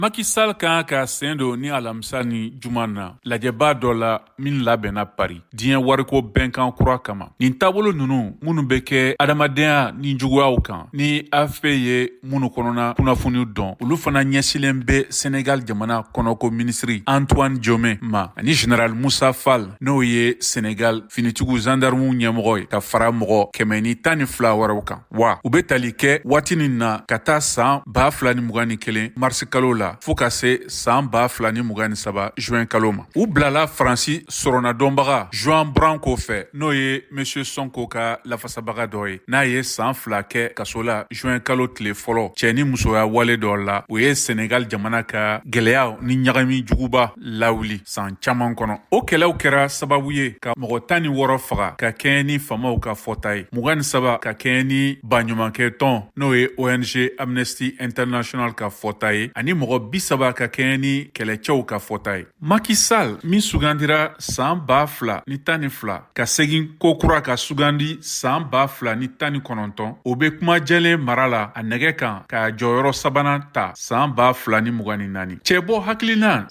Macky Sall kan ka sen don ni alamisa ni juma na lajɛba dɔ la min labɛnna Paris diɲɛ wariko bɛnkan kura kama. Nin taabolo ninnu minnu bɛ kɛ adamadenya ni juguyaw kan ni AFP ye minnu kɔnɔna kunnafoniw dɔn, olu fana ɲɛsilen bɛ Senegal jamana kɔnɔko minisiri Antoine Diome ma ani Général Moussa Fall, n'o ye Senegal finitigiw zandarmuw ɲɛmɔgɔ ye, ka fara mɔgɔ 112 wɛrɛw kan. Wa u bɛ tali kɛ waati nin na ka taa san 2021 marisi kalo la fɔɔ ka se san 2023 juin kalo ma. U bilala Faransi sɔrɔnadɔnbaga Juan Branco fɛ, n'o ye Monsieur Sonko ka lafasabaga dɔ ye, n'a ye san 2 kɛ kaso la juin kalo tile fɔlɔ cɛɛ ni musoya wale dɔ la. O ye Senegal jamana ka gwɛlɛyaw ni ɲagami juguba lawuli san caman kɔnɔ. O kɛlɛw kɛra sababu ye ka mɔgɔ 16 faga ka kɛɲɛ ni faamaw ka fɔta ye, 23 ka kɛɲɛ ni baɲumankɛ tɔn, n'o ye ONG Amnesty International ka fɔta ye, ani mɔgɔ 30 ka kɛɲɛ ni kɛlɛcɛw ka fɔta ye. Macky Sall min sugandira san 2012 ka segin ko kura ka sugandi san 2019, o bɛ kuma jɛlen mara la a nɛgɛ kan ka jɔyɔrɔ sabanan ta san 2024. Cɛbɔ hakilina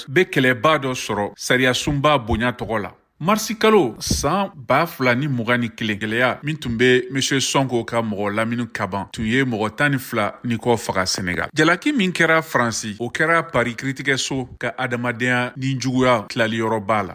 bɛ kɛlɛba dɔ sɔrɔ sariyasunba bonya tɔgɔ la. Marisi kalo san 2021, gɛlɛya min tun bɛ Monsieur Sonko ka mɔgɔ lamini kaban tun ye mɔgɔ 12 ni kɔ faga Senegal. Jalaki min kɛra Faransi, o kɛra Paris kiritigɛso ka adamadenya ni juguya tilaliyɔrɔba la.